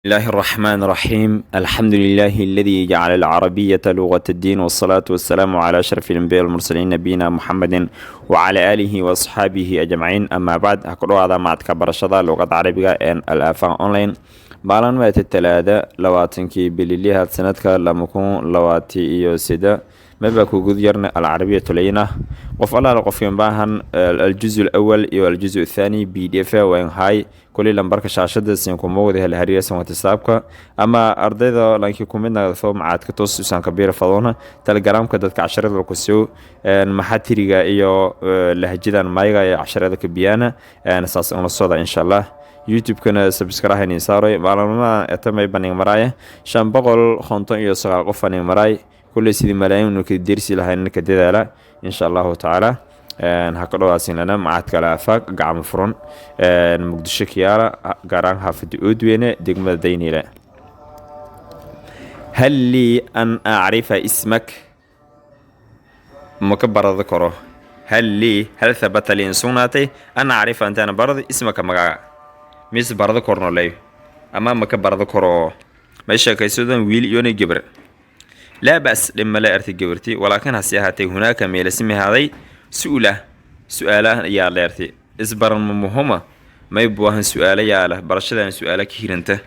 الله الرحمن الرحيم، الحمد لله الذي جعل العربية لغة الدين، والصلاة والسلام على أشرف الأنبياء والمرسلين، نبينا محمد وعلى آله وأصحابه أجمعين، أما بعد. Ha ku dhawaada macadka barashada luqadda carabiga ee Al Aafaq Online. Maalin maata 30 20-kii bililihaad sanadka 2023 maba ku gud yarna العربية اللينة. Qof allaala qofkan baahan الجزء الأول iyo الجزء الثاني PDF waan hay kulli lambarka shaashada sin kuma wada hel hariirsan WhatsAppka ama ardayda lankii ku mid naqdo macadka toos usan kabiir fadoona Telegramka dadka casharada ku soo maxatiriga iyo lahjadan mayga ee casharada ka biyana saas una socda, insha Allah. YouTube-kana subscribe ni saaray. Maalmaha etamay baning maraaya 559 qof aning maraay. Kulley sidii malaayiin inu ka dersi lahayn ka dadaala, insha Allahu tacaala. Ha ka dhawaasinlana macadka Al Aafaaq, gacmo furan, Muqdisho kiyaala, gaar ahaan xaafada Oodweyne, degmada Dayniile. هل لي أن أعرف اسمك؟ Ma ka barado karo? هل لي، هل ثبت لي in sugnaatay أن أعرف intaana barado اسمك magaca mise barado korno ley ama ma ka barado karo? May sheekaysadan wiil iyona gabar. لا بأس, dhib male, ertay gabarti. ولكن, hase ahaatee, هناك meelasimi haaday su'ula su-aalahan ayaa leertay. Isbaran ma muhuma may buahan su-aalo yaala barashadan su-aalo ka hiranta.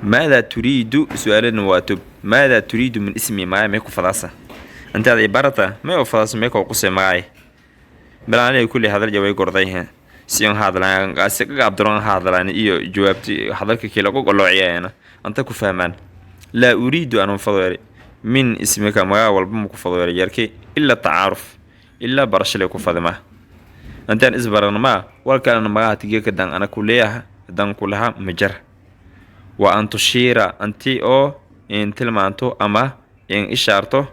ماذا تريد? Su-aalana waa tob. ماذا تريد من اسمي? Magay may ku fadaasa intaad i barata? May oo fadaasa? May koo qusay magay bilaanay kulli hadal jaway gordayha si on hadlaan si qagaabdaron hadlaan iyo jawaabti hadalka kii lagu goloociyayna anta ku fahmaan. لا أريد anun fadoeri من اسمك magaa walba ma ku fadoeri yarki إلا التعارف, ilaa barashale ku fadima intaan isbaran maa walkalana magaha tigeka dan ana kuleeyaha dan kulaha majar. وأن تشير anti oo in tilmaanto ama in ishaarto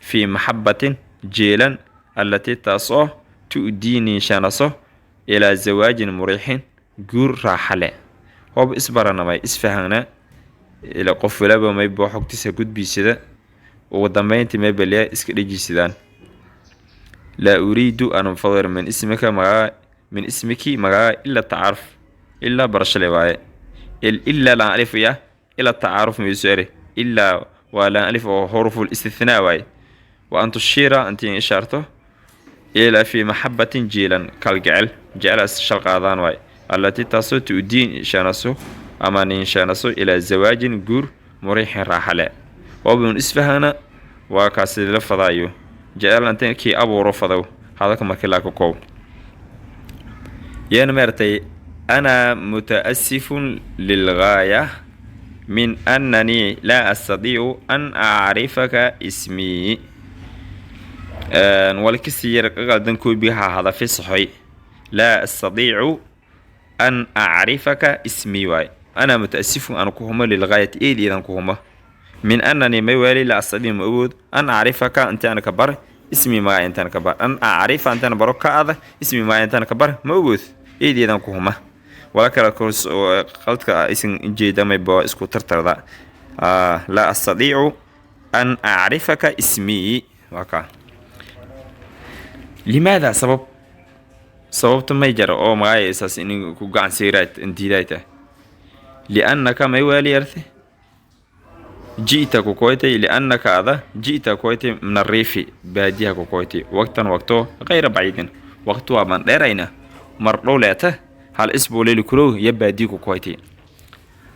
في محبة jeelan التي taas oo تؤديني shanaso إلى زواج مريح guur raaxa leh. Hoob isbaranamay isfahana ila qof walaba maybo xogtiisa gudbiisada, ugu dambeyntii maybaliya iska dhejisidaan. لا أريد أن أنفضل من اسمك magaa من اسمك magaa إلا التعارف, ilaa barashale waaye. إلا laan alif ya إلى التعارف mayso ere. إلا waa laan alif oo حروف الاستثناء waaye. وأن تشير intii ishaarto إلى في محبة jiilan kalgecel jecelaas shal qaadaan waaye التي taasoo تؤدي shanaso ama ninshanaso إلى زواج guur مريح raaxa leh. Waabun isfahana waa kaasi la fadaayo jecel inta kii abuuro fadow hadalka markii laa ka koob yeena maartay. أنا متأسف للغاية من أنني لا أستطيع أن أعرفك اسمي. Walkisi yar qaldan koobigaha hadafi saxoy. لا أستطيع أن أعرفك اسمي waay. أنا متأسف أنا kuhuma للغاية eedeedan kuhuma من أنني may waali لا أستطيع ma awood أن أعرفك inta ana ka bar اسمي magaca intaan ka bar أن أعرف intaan baro ka ada اسمي magaca intaan ka bar ma awood eedeedan kuhuma. Wala kala qaldka isin jeeda mayba isku tartarda. لا أستطيع أن أعرفك اسمي waa kaa. لماذا? Sabab, sababta may jara oo magacay isaas in ku gacan siirayd intiidayta? لأنك may waali yarte جئت kukoytay لأنك ada جئت kukoytay من الريف baadiyaha kukoytay وقتا waqto غير بعيد waqti waa baan dheerayna mar dhow leeta hal isbuu leli kurow ya baadiya kukoytay.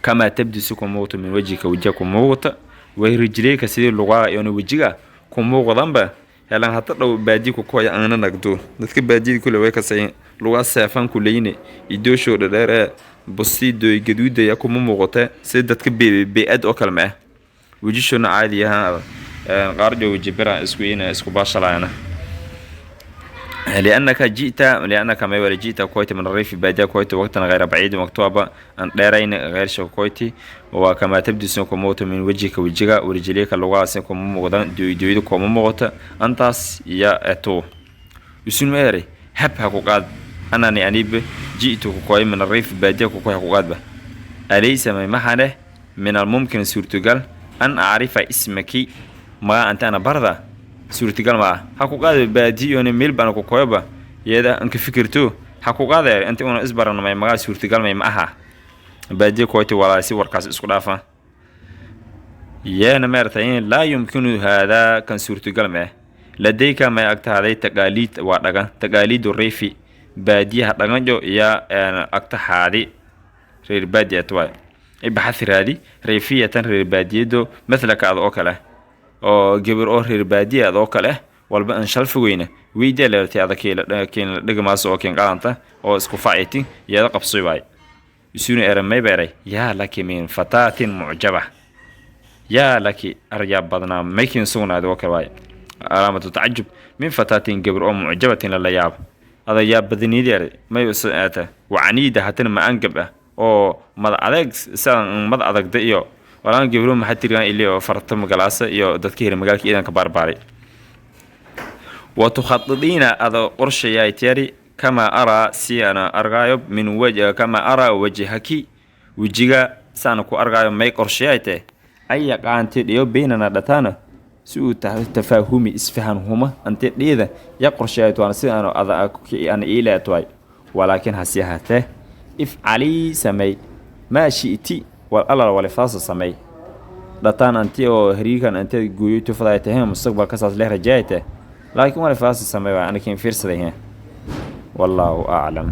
كما تبدو si ku muuqato من وجهك wajiga ku muuqata ورجليك sidii lugaa iyona wejiga ku muuqdanba helan hata dhow baadiya ku koya aana nagdo. Dadka baadiyada kule way kasay lugaa seefan kuleyne idoosho dhadheer ee busiidoy gaduudaya kuma muuqata sida dadka bey-ad oo kale ma ah wejishona caadi ahaan qaarjo weji bira isku ina isku baashalayana. لأنك جئت لأنك ما يولي جئت كويت من الريف بادية كويت وقتا غير بعيد مكتوبة أن ديرين غير شو كويتي. وكما تبدو سنكو موت من وجهك وجهك ورجليك اللغة سنكو موغدان دويدو كومو موغتا أنتاس يا أتو يسون ميري هب حقوقات أنني أنيب جئت كوي من الريف بادية كوي حقوقات به. أليس ما محله من الممكن suurtagal أن أعرف اسمك ما أنت أنا بردا suurtagal ma ah ha ku qaada baadiyona meel baan ku koyba iyada anka fikirto ha ku qaada inta una isbaranamay magaa suurtagal may ma aha. Baadiye koyti walaasi warkaas isku dhaafa yeena meertay. Laa yumkinu haadaa, kan suurtogal meh. Ladayka may agtahaaday taqaaliid, waa dhagan, taqaaliidu riifi, baadiyaha dhaqanjo iyo agtahaadi reer baadiyat waay. Ibaxath, raadi, riifiyatan, reer baadiyado, mathalaka ad oo kale, oo gabar oo reer baadiya ad oo kale walba an shal fogeyna weydiya leertay, ada kiin dhigmaas oo kiin qalanta oo isku faciti iyada qabsoy waay. Isuna eramay beeray: yaa laki min fataatin mucjaba, yaa laki, aryaa badnaa, maykiin sugnaadi oo kale waay, calaamatu tacajub, min fataatin, gabar oo mucjabatin, lala yaabo, ada yaa badaniideer may aata, wacaniida, hatana ma angab ah oo mad adeeg sidan mad adagda iyo walaan gabro maxaa tirigan ili oo farta magalaasa iyo dadka hir magaalka iidanka baarbaaray. Wa tukhadidiina, ada qorshayaay tiyari, kamaa araa, si ana argaayo, min waj kamaa araa wajhaki, wejiga saana ku argaayo, may qorshayaay tee ay yaqaanti dhiyo beynana dhataana si uu tafaahumi, isfahan huma ante dhiida ya qorshayaay waana si aanu ada ana iileetwaay. Walaakin hasi ahaatee, ifcalii, samey, maa shi'ti, wal alal walifaasa samey dhataan anti oo hariirkan ante gooyo tufaday tahay mustaqbalka saas leh rajaayte, laakiin walifaasa samey waa anakin fiirsaday. Wallaahu aclam.